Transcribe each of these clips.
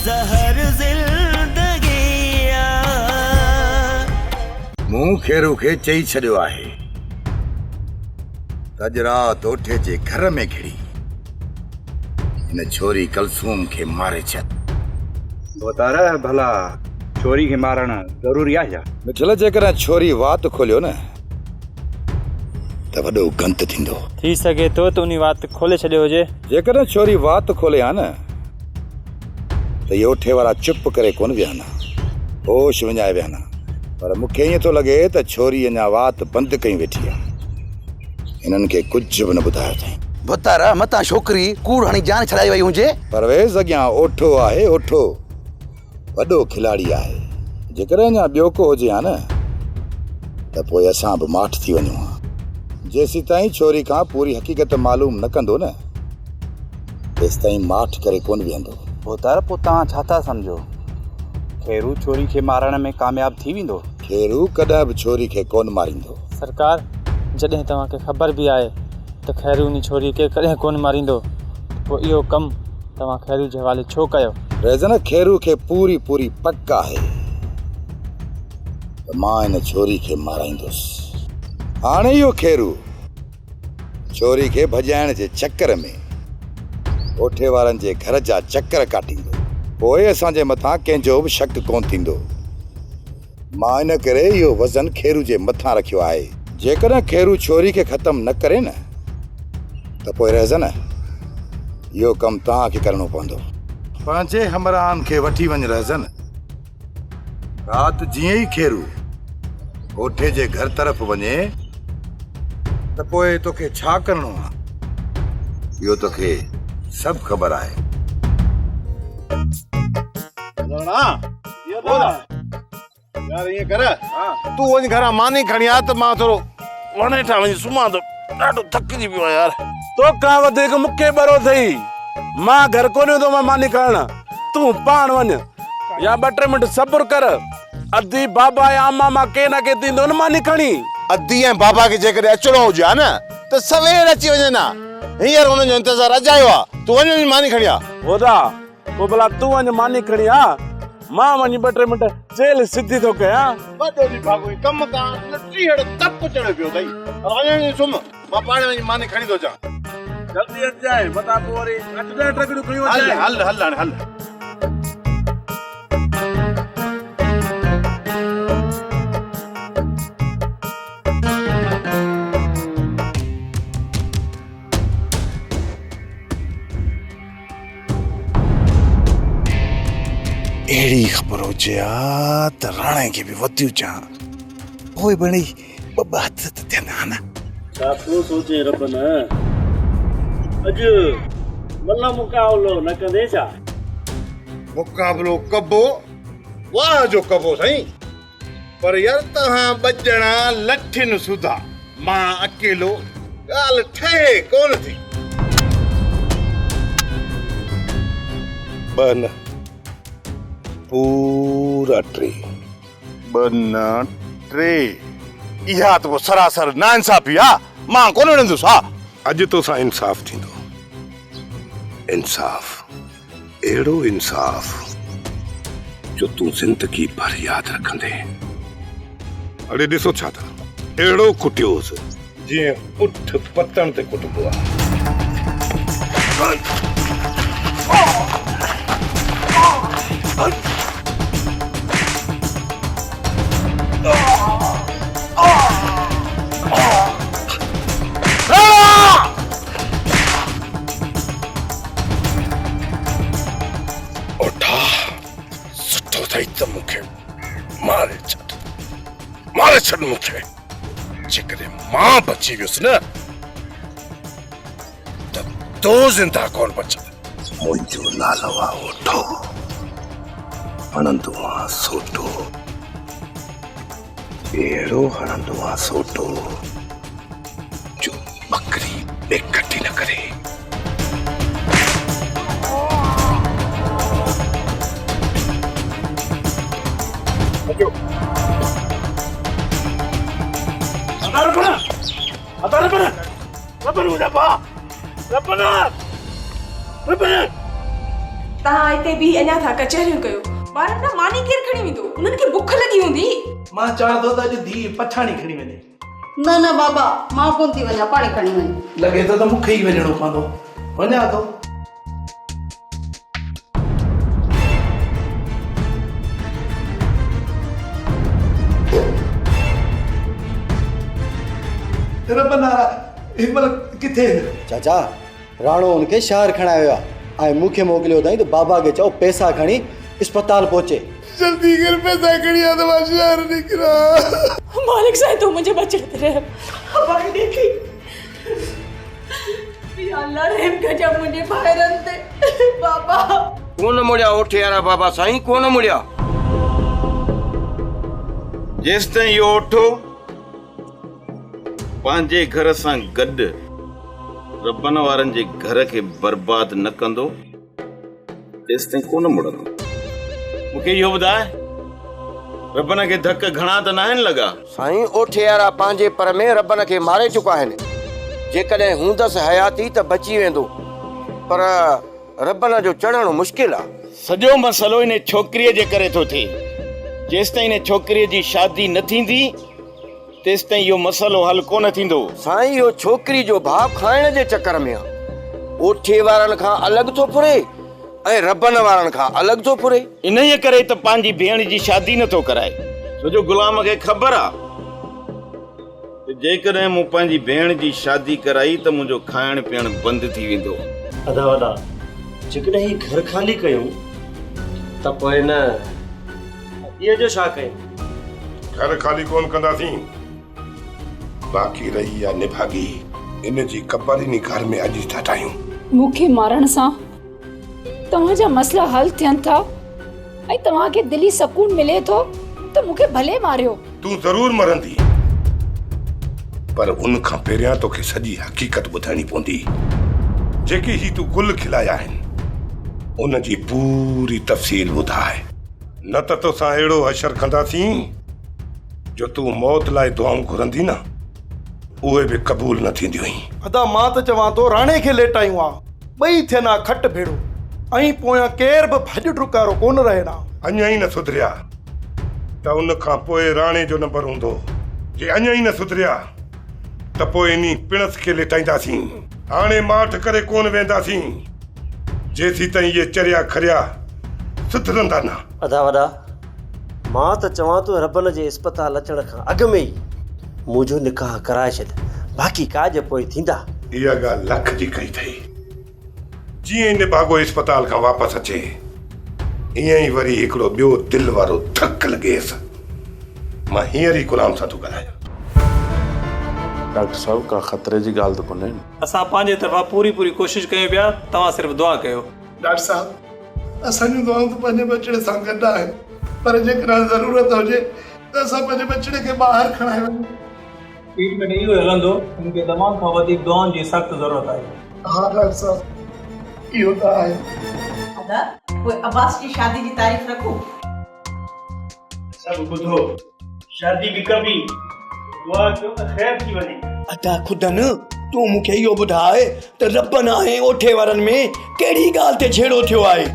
زهر زندگي آ. مون خيرو کي چئي ڇڏيو آهي ته اڄ رات اوٺي جي گهر ۾ گهڙي هن ڇوري ڪلثوم کي ماري ڇڏ. ڀوتار، ڀلا ڇوري کي مارڻ ضروري آهي ڇا؟ مٺل، جيڪڏهن ڇوري وات کوليو نه ته وڏو گند ٿيندو. ٿي سگهي ٿو ته انهي وات کولي ڇڏيو هجي. جيڪڏهن ڇوري وات کولي ها نه ته اهي اوٺي وارا چپ ڪري ڪونه ويهن ها، هوش وڃائي ويهن ها. پر مون کي ائين ٿو لڳي ته ڇوري اڃا وات بند ڪيون ويٺي آهي. هنن کي ڪجهه به نه ٻڌايو اٿائين. ڀتر، متان ڇوڪري ڪوڙ هڻي جان ڇڏائي وئي هجي. پرويز اڳيان اوٺو آهي اوٺو. وڏو کلاڙي آهي. جيڪڏهن اڃا ٻيو ڪو هجي ها نه ته پوء اسان به ماٺ ٿي وڃون ها. جيسيتائين ڇوري کان پوري حقيقت معلوم نه ڪندو نه تيستائين ماٺ ڪري ڪونه ويهندو. ڀوتار، پوء توهان ڇا ٿا سمجهو؟ خيرو ڇوري کي مارڻ ۾ ڪامياب ٿي ويندو؟ خيرو ڪڏهن به ڇوري کي ڪونه ماريندو. سرڪار، جڏهن توهان کي خبر به آهي ته خيرو انهي ڇوري کي ڪڏهن ڪونه ماريندو ته پوء اهو ڪم توهان خيرو جي حوالي ڇو ڪيو؟ ريزن، خيرو کي پوري پوري پڪ آهي ته مان ان ڇوري کي مارائيندس. هاڻي اهو خيرو ڇوري کي ڀڄائڻ جي چڪر ۾ ڳوٺي وارن جي گهر جا چڪر ڪاٽيندو. پوء اسان جي مٿان ڪنهن جو به شڪ ڪونه ٿيندو. مان ان ڪري اهو وزن خيرو جي مٿان رکيو آهي. جيڪڏهن خيرو ڇوري کي ختم نه ڪري نه ته پوء رهزن اهو ڪم توهان کي ڪرڻو پوندو. پنهنجي همراهن کي وٺي وڃ رهزن. رات جيئن ئي خيرو ڳوٺي جي گهر طرف وڃي ته پوء توکي ڇا ڪرڻو آهي اهو توکي سڀ خبر آهي. يار ائين ڪر تون وڃ گهران ماني کڻي آ ته مان ٿورو وڻ هيٺان وڃي سمهان ٿو ڏاڍو ٿڪجي پيو آهيان يار. توکان وڌيڪ مون کي ٻرو اٿئي. مان گهر ڪونه ويندو مان ماني کائڻ. تون پاڻ وڃ يا ٻه ٽي منٽ صبر ڪر. ادي بابا يا امان مان ڪي نه ڪي ته ايندو نه ماني کڻي. ادي ۽ بابا کي جيڪڏهن اچڻو هجي ها نه ته سوير اچي وڃن ها. هينئر انهن جو انتظار اجايو آ. تون وڃ وڃي ماني کڻي آ. هودا پوء ڀلا تون وڃ ماني کڻي آ، مان وڃي ٻه ٽي منٽ چيلهه سڌي ٿو ڪيان. وڏو ڏي ڀاڳو هي ڪم تان نه ٽيهڙ تپ چڙهيو پيو اٿئي. هل وڃ وڃي سمهه، مان پاڻ وڃي ماني کڻي ٿو اچان. جلدي اچجانء، متان پوء وري اٺ ڏهه ٽرڪڙيون کڻي وڃجانء. هل هل هل هاڻي هل. اهڙي خبر هجي ها ته راڻي کي به وڌيون چان پوء بڻي ٻه ٻه هٿ ته ٿين ها نه. ڇا ٿو سوچين رب نه اڄ ملهه مقابلو نه ڪندين ڇا؟ مقابلو ڪبو واهه جو ڪبو سائين پر يار توهان ٻه ڄڻا لٺين سوڌا مان اڪيلو ڳالهه ٺهي ڪونه ٿي. ٻه نه پورا ٽي. ٻه نه ٽي. اها ته پوء سراسر ناانصافي آ. مان ڪونه وڙهندس ها. اڄ توسان انصاف ٿيندو. انصاف. اهڙو انصاف جو تون زندگي ڀر ياد رکندين. اڙي ڏسو ڇا ٿا اهڙو ڪٽيوس جيئن اٺ پتڻ تي ڪٽبو آهي. اوٺا سٺو اٿئي ته مون کي ماري ڇڏ ماري ڇڏ مون کي جيڪڏهن مان بچي ويس نه ته تو زنده ڪونه بچندين. منهنجو نالو آ اوٺو هڻندو آ سوٽو اهڙو هڻندو آ سوٽو جو ٻڪري ٻيڪٽ ئي نه ڪري. توهان هتي بيهي اڃا ٿا ڪچهريون ڪيو. ٻارن ڏانهن ماني ڪير کڻي ويندو؟ انهن کي بک لڳي هوندي. مان چوان ٿو ته اڄ ڌيء پڇاڻي کڻي وڃي. نه نه بابا مان ڪونه ٿي وڃان پاڻهي کڻي وڃ. لڳي ٿو ته مون کي ئي وڃڻو پوندو. وڃان ٿو. رب نارا هن مهل ڪٿي آهن؟ چاچا راڻو هن کي شهر کڻائي ويو آهي ۽ مون کي موڪليو اٿائين ته بابا کي چئو پئسا کڻي اسپتال پهچي. جلدي ڪر پئسا کڻي آ ته مان شهر نڪران. مالڪ سائين تون منهنجي ٻچڙي تي رحم ابا کي ڏيکي. يا الله رحم ڪجان منهنجي ڀائرن تي بابا. ڪونه مڙيا اوٺي وارا بابا سائين ڪونه مڙيا. جيستائين اهو اوٺو پنهنجي گهر سان گڏ ربن وارن جي گهر کي برباد نه ڪندو تيستائين ڪونه مڙندو. مون کي اهو ٻڌاء ربن کي ڌڪ گهڻا ته ناهن لڳا؟ سائين اوٺي وارا پنهنجي پر ۾ ربن کي ماري چڪا آهن. جيڪڏهن هوندس حياتي ته بچي ويندو پر ربن جو چڙهڻ مشڪل آ. سڄو مسئلو انهي ڇوڪريء جي ڪري ٿو ٿئي. جيستائين انهي ڇوڪريء جي شادي نه ٿيندي تيستائين اهو مسئلو حل ڪونه ٿيندو. سائين اهو ڇوڪري جو ڀاء کائڻ جي چڪر ۾ آ. اوٺي وارن کان الڳ ٿو ڦري ۽ ربن وارن کان الڳ ٿو ڦري. انهيء ڪري ته پنهنجي ڀيڻ جي شادي نه ٿو ڪرائي. ڇو جو غلام کي خبر آ ته جيڪڏهن مون پنهنجي ڀيڻ جي شادي ڪرائي ته منهنجو کائڻ پيئڻ بند ٿي ويندو. ادا وڏا جيڪڏهن هي گهر خالي ڪيون ته پوء نه اديء جو ڇا ڪيون؟ گهر خالي ڪونه ڪنداسين. باقي رهي اها نڀاڳي، ان جي قبر انهي گهر ۾ اڄ ئي ٿا ٺاهيون. مون کي مارڻ سان توهان جا مسئلا حل ٿين ٿا ۽ توهان کي دلي سڪون ملي ٿو ته مون کي ڀلي ماريو. تون ضرور مرندين، پر ان کان پهريان توکي سڄي حقيقت ٻڌائڻي پوندي. جيڪي هي تون گل کلايا آهن، ان جي پوري تفصيل ٻڌاء. نه ته توسان اهڙو حشر ڪنداسين جو تون موت لاء دعائون گهرندين نه، اهي به قبول نه ٿينديون. ادا مان ته چوان ٿو راڻي کي ليٽايون ها، ٻئي ٿين ها کٽ ڀيڙو ۽ پويان ڪير به ڀڄ ڊڪارو ڪونه رهين ها. اڃا ئي نه سڌريا ته ان کان پوء راڻي جو نمبر هوندو. جي اڃا ئي نه سڌريا ته پوء انهي پڻس کي ليٽائينداسين. هاڻي ماٺ ڪري ڪونه ويهنداسين. جيسيتائين اهي چريا کريا سڌرندا نه. ادا وڏا، مان ته چوان ٿو ربن جي اسپتال اچڻ کان اڳ ۾ ئي منهنجو نڪاح ڪرائي ڇڏ، باقي ڪاڄ پوء ٿيندا. اها ڳالهه لک جي ڪئي اٿئي. جيئن ئي نڀاڳو اسپتال کان واپس اچي، ايئن ئي وري هڪڙو ٻيو دل وارو ڌڪ لڳيس. مان هينئر ئي غلام سان ٿو ڳالهايان. ڊاڪٽر صاحب، ڪا خطري جي ڳالهه ته ڪونهي نه؟ اسان پنهنجي طرفان پوري پوري ڪوشش ڪيون پيا توهان صرف دعا ڪيو. ڊاڪٽر صاحب اسان جون دعائون ته پنهنجي ٻچڙي سان گڏ آهن پر جيڪڏهن ضرورت هجي ته اسان پنهنجي ٻچڙي کي ٻاهر کڻائي وڃون. ٽريٽمينٽ اهو ئي هلندو هن کي تمام کان وڌيڪ دعائن جي سخت ضرورت آهي. ها ڊاڪٽر صاحب اهو ته آهي. ادا پوء عباس جي شادي جي تاريخ رکون؟ سڀ ٻڌو شادي به ڪبي، دعا ڪيو ته خير ٿي وڃي. ادا خدن تون مون کي اهو ٻڌاء ته ربن ۽ اوٺي وارن ۾ ڪهڙي ڳالهه تي جهيڙو ٿيو آهي؟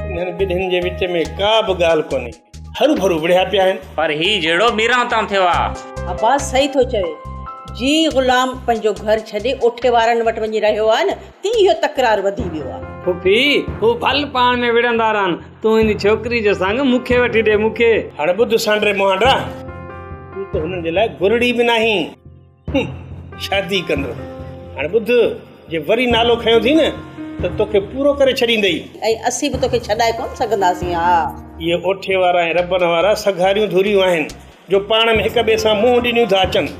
انهن ٻنهين جي وچ ۾ ڪا به ڳالهه ڪونهي، هروڀرو وڙهيا پيا آهن. پر هي جهيڙو ميران تان ٿيو آ. عباس صحيح ٿو چوي. جيئن ئي غلام پنهنجو گهر ڇڏي اوٺي وارن وٽ وڃي رهيو آهي نه، تيئن اهو تڪرار وڌي ويو آهي. پڦي، هو ڀل پاڻ ۾ وڙهندا رهن، تون هن ڇوڪري جو سڱ مون کي وٺي ڏي، مون کي. هاڻي ٻڌ سانڊري مهانڊا، تون ته هنن جي لاء گرڙي به ناهين. هون، شادي ڪندو. هاڻي ٻڌ، جي وري نالو کنيو ٿي نه ته توکي پورو ڪري ڇڏيندئي. ۽ اسين به توکي ڇڏائي ڪونه سگهنداسين، ها. اهي اوٺي وارا ۽ ربن وارا سگهاريون ڌريون آهن، جو پاڻ ۾ هڪ ٻئي سان منهن ڏنيون ٿا اچن.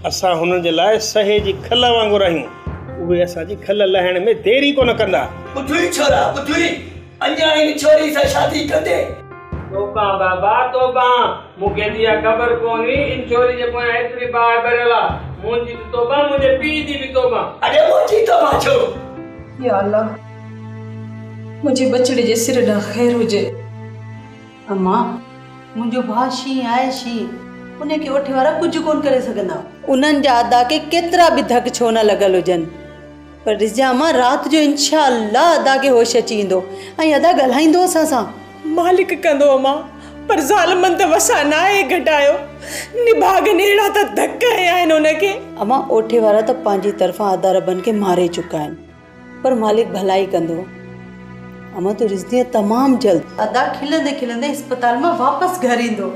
اسان هنن جي لاء سهي جي کل وانگر آهيون. اهي اسان جي کل لاهڻ ۾ دير ئي ڪونه ڪندا. ٻڌوئي ڇورا ٻڌوئي، اڃا هن ڇوري سان شادي ڪندين؟ توبان بابا توبان، مون کي ته اها خبر ڪونه هئي، ان ڇوري جي پويان ايتري باهه ٻريل آ. منهنجي ته توبان، منهنجي پيء جي به توبان. اڙي منهنجي توبان ڇو؟ يا الله! منهنجي ٻچڙي جي سر ڏانهن خير هجي. امان، منهنجو ڀاء شينهن آهي شينهن، ان کي اوٺي وارا ڪجهه ڪونه ڪري سگهندا. انهن جا ادا کي ڪيترا به ڌڪ ڇو نه لڳل هجن، پر ڏسجان امان رات جو انشاء الله ادا کي هوش اچي ويندو ۽ ادا ڳالهائيندو اسان سان. مالڪ ڪندو امان پر ظالمن ته وسان ناهي گهٽايو نڀاڳن اهڙا ته ڌڪ هنيا آهن ان کي. امان اوٺي وارا ته پنهنجي طرفان ادا ربن کي ماري چڪا آهن پر مالڪ ڀلائي ڪندو امان تون ڏسندينء تمام جلد. ادا کلندي کلندي اسپتال مان واپس گهر ايندو.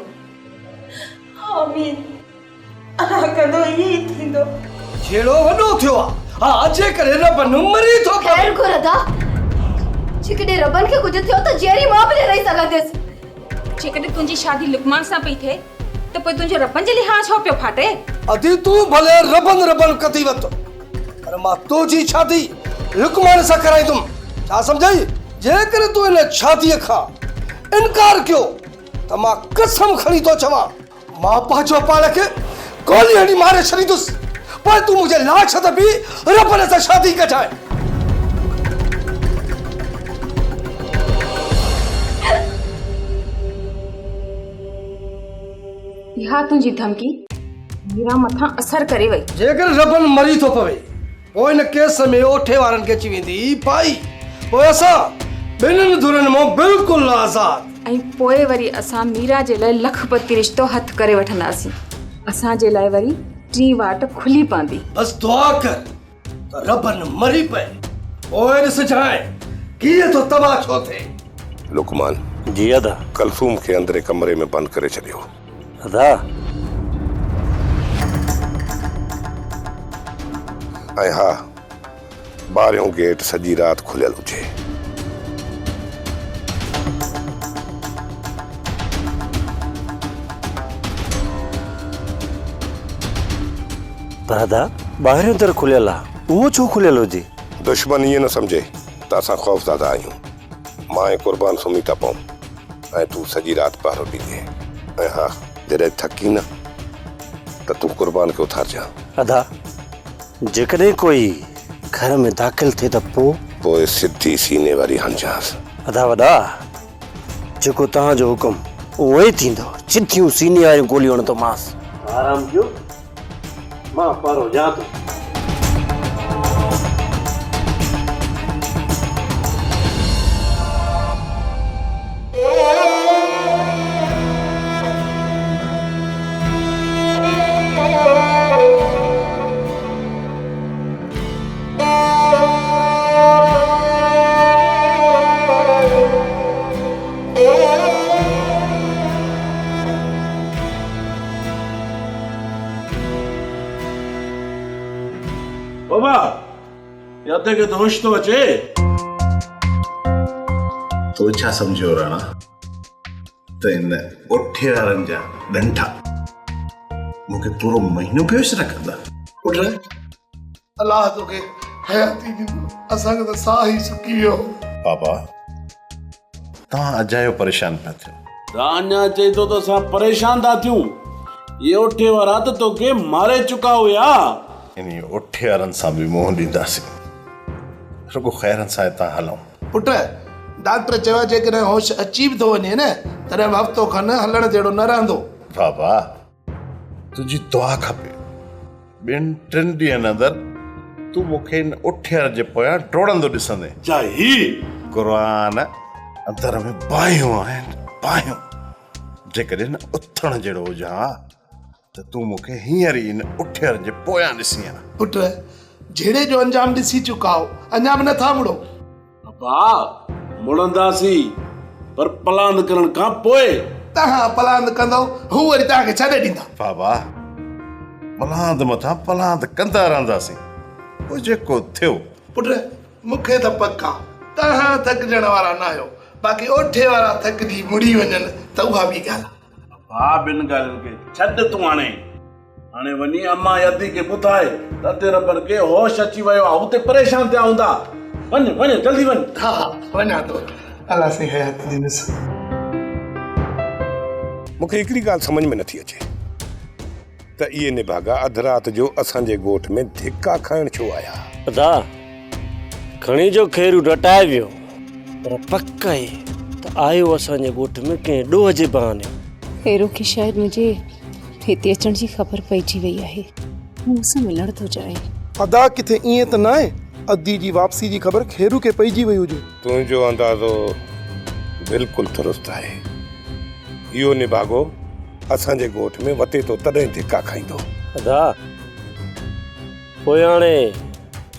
آمين. الله ڪندو ائين ئي ٿيندو. جهيڙو وڏو ٿيو آ. ها جيڪڏهن ربن مري ٿو پوي. خير گهر ادا. جيڪڏهن ربن کي ڪجهه ٿيو ته جيئري مان به نه رهي سگهنديس. جيڪڏهن تنهنجي شادي لقمان سان پئي ٿئي ته پوء تنهنجو ربن جي لحاظ ڇو پيو ڦاٽي؟ ادي تون ڀلي ربن ربن ڪندي وت پر مان تنهنجي شادي لقمان سان ڪرائيندم. ڇا سمجهئي؟ جيڪڏهن تون ان شاديء کان انڪار ڪيو ته مان قسم کڻي ٿو چوان مان پنهنجو پاڻ کي گولي هڻي ماري ڇڏيندس، پوء تون منهنجي لاش تي به ربن سان شادي ڪجانء. اها تنهنجي ڌمڪي ميران مٿان اثر ڪري وئي. جيڪر ربن مري ٿو پوي، پوء ان ڪيس ۾ اوٺي وارن کي اچي ويندي پائي. پوء اسان ٻنهين ڌرين مان بلڪل آزاد. ۽ پوء وري اسان ميرا جي لاء لک پتي رشتو هٿ ڪري وٺنداسين. اسان جي لاء وري ٽين واٽ کلي پوندي. بس دعا ڪر ته ربن مري پئي. پوء ڏسجانء ڪيئن ٿو تماشو ٿئي. لقمان. جي ادا. ڪلثوم کي اندرين ڪمري ۾ بند ڪري ڇڏيو. ادا. ۽ ها، ٻاهريون گيٽ سڄي رات کليل هجي. پر ادا، ٻاهريون در کليل آ، اهو ڇو کليل هجي؟ دشمن ائين نه سمجهي ته اسان خوفزده آهيون. مان ۽ قربان سمهي ٿا پئون ۽ تون سڄي رات پهرو ڏيندين. ۽ ها، جڏهن ٿڪين نه ته تون قربان کي اٿارجان. ادا، جيڪڏهن ڪوئي گهر ۾ داخل ٿئي ته پوء؟ پوء سڌي سيني واري هڻجانس. ادا وڏا، جيڪو توهان جو حڪم، اهو ئي ٿيندو. سڌيون سيني واريون گوليون هڻندومانس. آرام ڪيو، مان پهرو ڏيان ٿو. بابا يادي کي ته هوش ٿو اچي. تو ڇا سمجهيو راڻا ته ان اوٺي وارن جا ڏنٺا مون کي پورو مهينو بيهوش رکندا. پٽ الله توکي حياتي ڏيندو اسان جو ته ساهه ئي سڪي ويو. بابا توهان اجايو پريشان پيا ٿيو. اڃا چئي ٿو ته اسان پريشان ٿا ٿيون. اهي اوٺي وارا ته توکي ماري چڪا هيا. انهي اوٺي وارن سان به منهن ڏينداسين. رڳو خيرن سان هتان هلون. پٽ ڊاڪٽر چيو آهي جيڪڏهن هوش اچي به ٿو وڃي نه تڏهن به هفتو کن هلڻ جهڙو نه رهندو. بابا تنهنجي دعا کپي. ٻن ٽن ڏينهن اندر تون مون کي ان اٺير جي پويان ڊوڙندو ڏسندين. جا هي. قرآن اندر ۾ باهيون آهن، باهيون. جيڪڏهن اٿڻ جهڙو هجان ها ته تون مون کي هينئر ئي ان اٺير جي پويان ڏسين ها. پٽ، جهيڙي جو انجام ڏسي چڪا آهو، اڃا به نٿا مڙو. ابا، مڙنداسين، پر پلاند ڪرڻ کان پوء. توهان پلاند ڪندؤ، هو وري توهان کي ڇڏي ڏيندا. بابا، پلاند مٿان پلاند ڪندا رهنداسين، پوء جيڪو ٿيو. پٽ، مون کي ته پڪ آ، توهان ٿڪجڻ وارا ناهيو، باقي اوٺي وارا ٿڪجي مڙي وڃن ته اها ٻي ڳالهه آ. ابا، ٻن ڳالهين کي ڇڏ تون هاڻي. هاڻي وڃي امان يدي کي ٻڌاء ته ادي ربن کي هوش اچي ويو آهي، هتي پريشان ٿيا هوندا. وڃ وڃ جلدي وڃ. ها ها وڃان ٿو. الله سائين حياتي ڏيندس. مون کي هڪڙي ڳالهه سمجهه ۾ نٿي اچي ته اهي نڀاڳا اڌ رات جو اسان جي ڳوٺ ۾ ڌڪا کائڻ ڇو آيا؟ ادا، کڻي جو خيرو رٽائي ويو پر پڪ آهي ته آيو اسان جي ڳوٺ ۾ ڪنهن ڏوهه جي بهاني. خيرو کي شايد منهنجي هتي اچڻ جي خبر پئجي وئي آهي. هو مون سان ملڻ ٿو چاهي. ادا ڪٿي ائين ته ناهي ادي جي واپسي جي خبر خيرو کي پئجي وئي هجي. تنهنجو اندازو بلڪل درست آهي. اهو نڀاڳو اسان جي ڳوٺ ۾ وتي ٿو تڏهن ڌڪا کائيندو. ادا، پوء هاڻي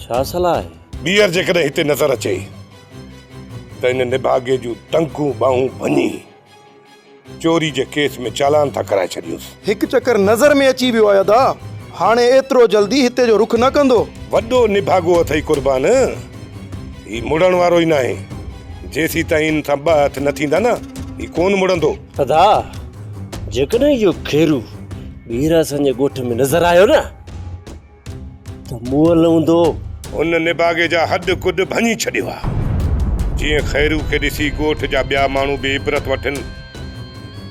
ڇا صلاح آهي؟ ٻيهر جيڪڏهن هتي نظر اچي ته ان نڀاڳي جون ٽنگون ٻانهون ڀڃي چوري جي ڪيس ۾ چالان ٿا ڪرائي ڇڏيونس. هڪ چڪر نظر ۾ اچي ويو آهي ادا، هاڻي ايترو جلدي هتي جو رخ نه ڪندو. وڏو نڀاڳو اٿئي قربان، هي مڙڻ وارو ئي ناهي، جيسيتائين ان سان ٻه هٿ نه ٿيندا نه، هي ڪونه مڙندو. ادا، جيڪڏهن اهو خيرو ٻيهر اسان جي ڳوٺ ۾ نظر آيو نه ته مئل هوندو. هن نڀاڳي جا هڏ گڏ ڀڃي ڇڏيو آ. جيئن خيرو کي ڏسي ڳوٺ جا ٻيا ماڻهو به عبرت وٺن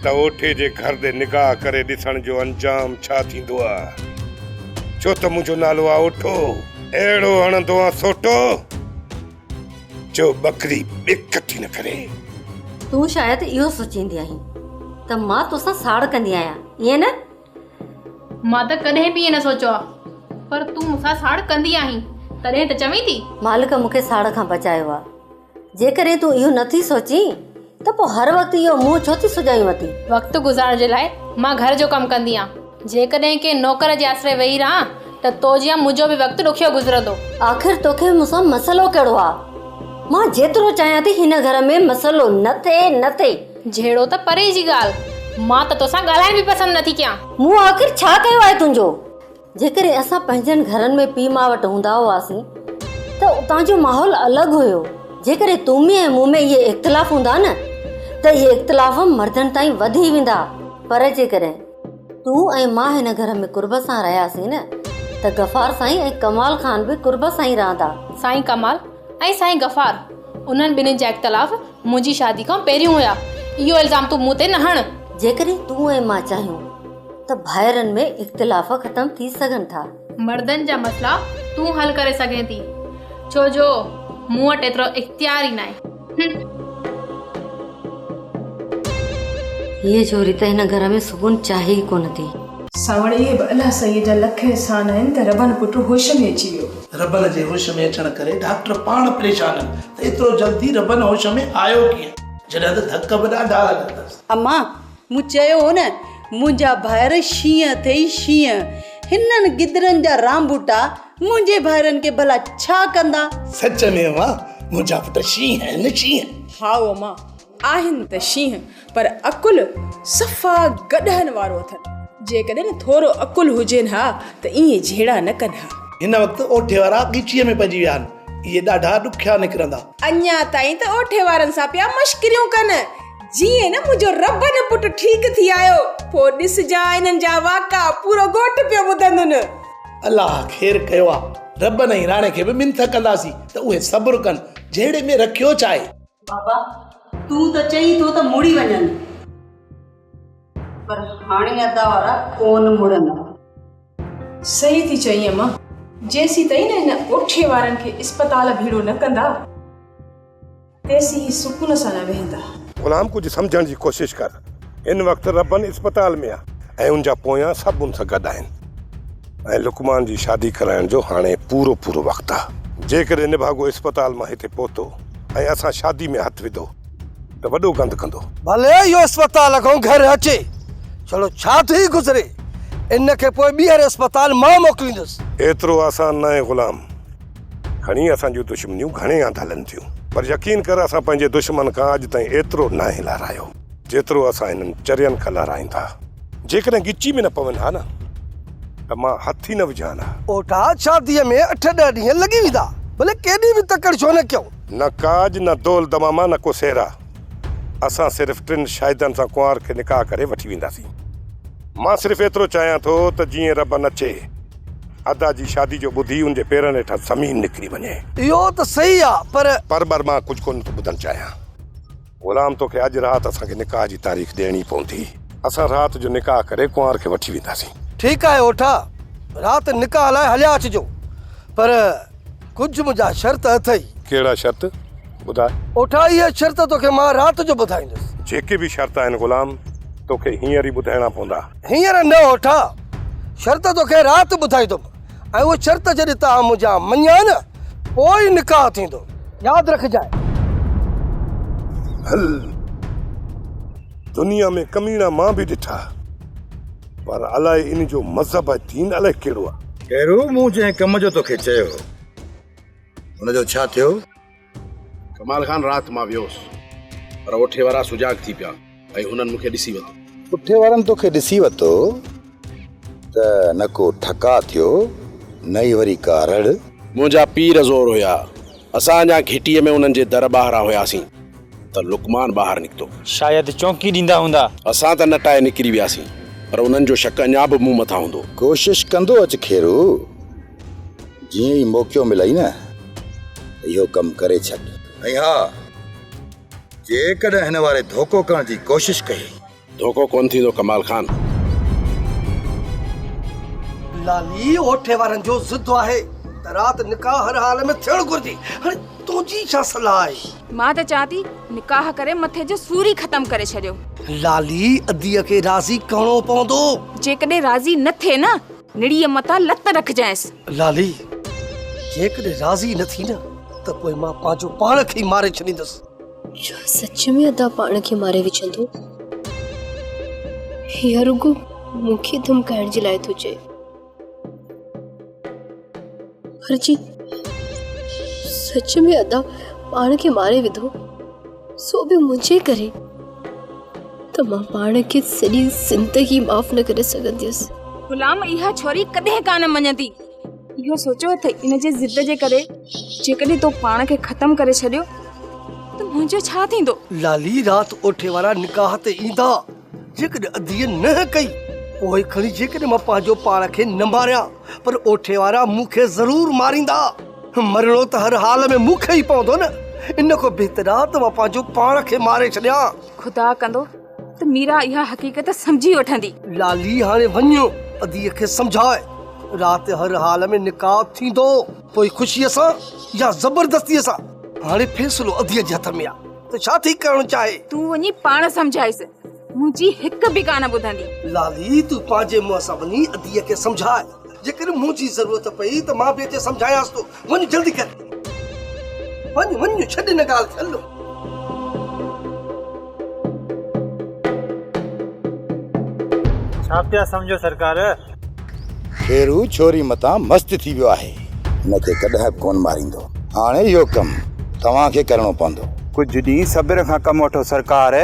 ته اوٺي جي گهر ڏي نگاهه ڪري ڏسڻ جو انجام ڇا ٿيندو آ. ڇو ته منهنجو نالو آ اوٺو. اهڙو هڻندو آن سوٽو جو ٻڪري ٻڪ ٿي نه ڪري. تون شايد اهو سوچيندي آهين ته مان توسان ساڙ ڪندي آهيان، ائين نه؟ مان ته ڪڏهن به ائين نه سوچيو آ، پر تون مون سان ساڙ ڪندي آهين، تڏهن ته چوين ٿي. مالڪ مون کي ساڙ کان بچايو آ. جيڪڏهن تون اهو نه ٿي سوچين ته پوء هر وقت اهو منهن ڇو ٿي سڄايون وتين؟ وقت گذارڻ جي لاء مان گهر جو ڪم ڪندي آن. جيڪڏهن ڪنهن نوڪر جي آسري ويهي رهان ته تو جيان منهنجو به وقت ڏکيو گذرندو. آخر توکي مون سان مسئلو ڪهڙو آ؟ مان جيترو چاهيان ٿي هن گهر ۾ مسئلو نه ٿئي نه ٿئي. جهيڙو ته پري جي ڳالهه، مان ته توسان ڳالهائڻ به پسند نٿي ڪيان. مون آخر ڇا ڪيو آهي تنهنجو؟ جيڪڏهن اسان پنهنجن گهرن ۾ پيء ماء وٽ هوندا هئاسين ته اتان جو ماحول الڳ هيو. جيڪڏهن تون ۾ ۽ مون ۾ اهي اختلاف هوندا نه ته اهي اختلاف مردن تائين وڌي ويندا. پر جيڪڏهن تون ۽ مان هن گهر ۾ قرب سان رهياسين نه ته غفار سائين ۽ ڪمال خان به قرب سان ئي رهندا. سائين ڪمال ۽ سائين غفار انهن ٻنهين جا اختلاف منهنجي شادي کان پهريون هيا. اهو الزام تون مون تي نه هڻ. جيڪڏهن تون ۽ مان چاهيون ته ڀائرن ۾ اختلاف ختم ٿي سگهن ٿا. مردن جا مسئلا تون حل ڪري سگهين ٿي، ڇو جو مون وٽ ايترو اختيار ئي ناهي. هن. هيء ڇوري ته هن گهر ۾ سڪون چاهي ئي ڪونه ٿي. سانوڻ اهي به الله سائينء جا لک احسان آهن ته ربن پٽ هوش ۾ اچي ويو. ربن جي هوش ۾ اچڻ ڪري ڊاڪٽر پاڻ پريشان آهن ته ايترو جلدي ربن هوش ۾ آيو ڪيئن؟ جڏهن ته ڌڪ به ڏاڍا لڳل اٿس. امان، مون چيو هو نه، منهنجا ڀائر شينهن اٿئي شينهن. هنن گدرن جا رانڀوٽا منهنجي ڀائرن کي ڀلا ڇا ڪندا؟ سچ ۾ امان، منهنجا پٽ شينهن آهن شينهن. هائو امان، آهن ته شينهن پر عقل صفا گڏهن وارو اٿن. جيڪڏهن ٿورو عقل هجين ها ته ائين جهيڙا نه ڪن ها. هن وقت اوٺي وارا ڳچيء ۾ پئجي ويا آهن. اهي ڏاڍا ڏکيا نڪرندا. اڃا تائين ته اوٺي وارن سان پيا مشڪريون ڪن. جيئن نه منهنجو ربن پٽ ٺيڪ ٿي آيو، پوء ڏسجان انهن جا واڪا پورو ڳوٺ پيو ٻڌندن. الله خير ڪيو آ. ربن ۽ راڻي کي به منٿ ڪنداسين ته اهي صبر ڪن. جهيڙي ۾ رکيو ڇا آهي؟ بابا، تون ته چئين ٿو ته مڙي وڃن. پر هاڻي ادا وارا ڪونه مڙندا. صحيح ٿي چئين امان. جيسيتائين نه هن اوٺي وارن کي اسپتال ڀيڙو نه ڪندا، تيسين هي سڪون سان نه ويهندا. غلام ڪجهه سمجهڻ جي ڪوشش ڪر. هن وقت ربن اسپتال ۾ آ ۽ ان جا پويان سڀ ان سان گڏ آهن. ۽ لقمان جي شادي ڪرائڻ جو هاڻي پورو پورو وقت آ. جيڪڏهن نڀاڳو اسپتال مان هتي پهتو ۽ اسان شادي ۾ هٿ وڌو ته وڏو گند ڪندو. ڀلي اهو اسپتال کان گهر اچي ڇڙو ڇا ٿي گذري، ان کي پوء ٻيهر اسپتال مان موڪليندس. ايترو آسان ناهي غلام. کڻي اسان جون دشمنيون گهڻي هنڌ هلن ٿيون پر يقين ڪر اسان پنهنجي دشمن کان اڄ تائين ايترو ناهي لهرايو جيترو اسان هنن چرين کان لهرائين ٿا. جيڪڏهن ڳچي ۾ نه پون ها نه ته مان هٿ ئي نه وجهان ها. اوٺا شاديء ۾ اٺ ڏهه ڏينهن لڳي ويندا، ڀلي ڪيڏي به تڪڙ ڇو نه ڪيون. نه ڪاڄ نه دول دماما نه ڪو سهرا، اسان صرف ٽن شاهدن سان ڪنوار کي نڪاح ڪري وٺي وينداسين. مان صرف ايترو چاهيان ٿو ته جيئن رب نچي، ادا جي شادي جو ٻڌي ان جي پيرن هيٺان زمين نڪري وڃي. اهو ته صحيح آ پر. پر بر مان ڪجهه ڪونه ٿو ٻڌڻ چاهيان. غلام توکي اڄ رات اسان کي نڪاح جي تاريخ ڏيڻي پوندي. اسان رات جو نڪاح ڪري ڪنوار کي وٺي وينداسين. ٺيڪ آهي اوٺا، رات نڪاح لاء هليا اچجو، پر ڪجهه منهنجا شرط اٿئي. ڪهڙا شرط؟ ٻڌاء. اوٺا اهي شرط توکي مان رات جو ٻڌائيندس. جيڪي به شرط آهن غلام، توکي هينئر ئي ٻڌائڻا پوندا. هينئر نه اوٺا، شرط توکي رات ٻڌائيندم ۽ اهي شرط جڏهن توهان منهنجا مڃيا نه پوء ئي نڪاح ٿيندو. ياد رکجانء. هل. دنيا ۾ ڪميڻا مان به ڏٺا، پر الائي ان جو مذهب ۽ دين الائي ڪهڙو آ. خيرو، مون جنهن ڪم جو توکي چيو هو، ان جو ڇا ٿيو؟ ڪمال خان، رات مان ويو هوس، پر اوٺي وارا سجاڳ ٿي پيا ۽ هنن مون کي ڏسي ورتو. اوٺي وارن توکي ڏسي ورتو ته نه ڪو ٺڪاء ٿيو، نه ئي وري ڪا رڙ. منهنجا پير زور هيا. اسان اڃا گهٽيء ۾ انهن جي در ٻاهران هياسين ته لقمان ٻاهر نڪتو. شايد چونڪي ڏيندا هوندا. اسان ته نٽائي نڪري وياسين، پر انهن جو شڪ اڃا به مون مٿان هوندو. ڪوشش ڪندو اچ خيرو. جيئن ئي موقعو ملئي نه ته اهو ڪم ڪري ڇڏ. ۽ ها، جيڪڏهن هن واري ڌوڪو ڪرڻ جي ڪوشش ڪئي. ڌوڪو ڪونه ٿيندو ڪمال خان. لالي اوٺي وارن جو ضد آهي ته رات نڪاح هر حال ۾ ٿيڻ گهرجي. هاڻي تنهنجي ڇا صلاح آهي؟ مان ته چوان ٿي نڪاح ڪري مٿي جو سور ئي ختم ڪري ڇڏيو. لالي اديء کي راضي ڪرڻو پوندو. جيڪڏهن راضي نه ٿئي نه نڙيء مٿان لت رکجانئس. لالي، جيڪڏهن راضي نه ٿي نه ته پوء مان پنهنجو پاڻ کي ئي ماري ڇڏيندس. ڇا سچ ۾ ادا پاڻ کي ماري وجهندو؟ يا رڳو مون کي ڌمڪائڻ جي لاء ٿو چئي؟ پر جي سچ ۾ ادا پاڻ کي ماري وڌو سو به منهنجي ڪري ته مان پاڻ کي سڄي زندگي معاف نه ڪري سگهنديس. غلام اها ڇوري ڪڏهن ڪانه مڃندي. اهو سوچيو اٿئي ان جي ضد جي ڪري جيڪڏهن تو پاڻ کي ختم ڪري ڇڏيو ته منهنجو ڇا ٿيندو؟ لالي رات اوٺي وارا نڪاح تي ايندا جيڪڏهن اديء نه ڪئي پوء کڻي جيڪڏهن مان پنهنجو پاڻ کي نه ماريان پر اوٺي وارا مون کي ضرور ماريندا. مرڻو ته هر حال ۾ مون کي ئي پوندو نه. ان کان بهتر آ ته مان پنهنجو پاڻ کي ماري ڇڏيان. خدا ڪندو ته ميرا اها حقيقت سمجهي وٺندي. لالي هاڻي وڃ اديء کي سمجهاء. رات هر حال ۾ نڪاح ٿيندو. پوء خوشيء سان يا زبردستيء سان. هاڻي فيصلو اديء جي هٿ ۾ آ ته ڇا ٿي ڪرڻ چاهي. تون وڃي پاڻ سمجهائيس. منهنجي هڪ به ڪانه ٻڌندي. لالي تون پنهنجي منهن سان وڃي اديء کي سمجهاء. جيڪڏهن منهنجي ضرورت پئي ته مان به اچي سمجهايانس ٿو. وڃ جلدي ڪر. وڃ وڃ ڇڏ ان ڳالهه کي هل. ڇا پيا سمجهو سرڪار؟ خيرو ڇوري متان مست ٿي ويو آهي. هن کي ڪڏهن به ڪونه ماريندو. هاڻي اهو ڪم توهان کي ڪرڻو پوندو. ڪجهه ڏينهن صبر کان ڪم وٺو سرڪار.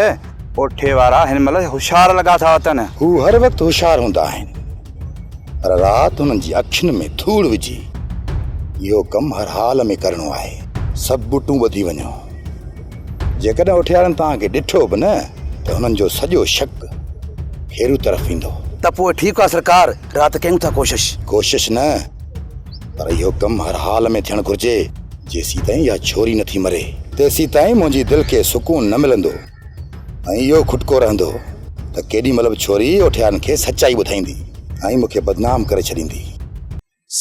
اوٺي وارا هن مهل هوشيار لڳا ٿا وتن. هو هر وقت هوشيار هوندا آهن. پر رات هنن جي اکين ۾ ڌوڙ وجهي اهو ڪم هر حال ۾ ڪرڻو آهي. سڀ ٻوٽون ٻڌي وڃو. جيڪڏهن اوٺيارن توهان کي ڏٺو به نه ته هنن جو سڄو شڪ خيرو طرف ويندو. ته پوء ٺيڪ آ سرڪار، رات ڪيون ٿا ڪوشش. ڪوشش نه، پر اهو ڪم هر حال ۾ ٿيڻ گهرجي. جيسيتائين اها ڇوري نٿي مري، تيسيتائين منهنجي دل کي سڪون نه ملندو. ۽ اهو کٽڪو رهندو ته ڪيڏي مهل به ڇوري اوٺيارن کي سچائي ٻڌائيندي ۽ مون کي بدنام ڪري ڇڏيندي.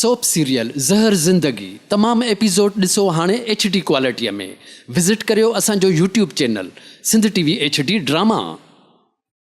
سوپ سيريل زهر زندگي تمام ايپيسوڊ ڏسو هاڻي ايڇ ڊي ڪوالٽي ۾ وزٽ ڪريو اسان جو YouTube channel Sindh T V H D drama.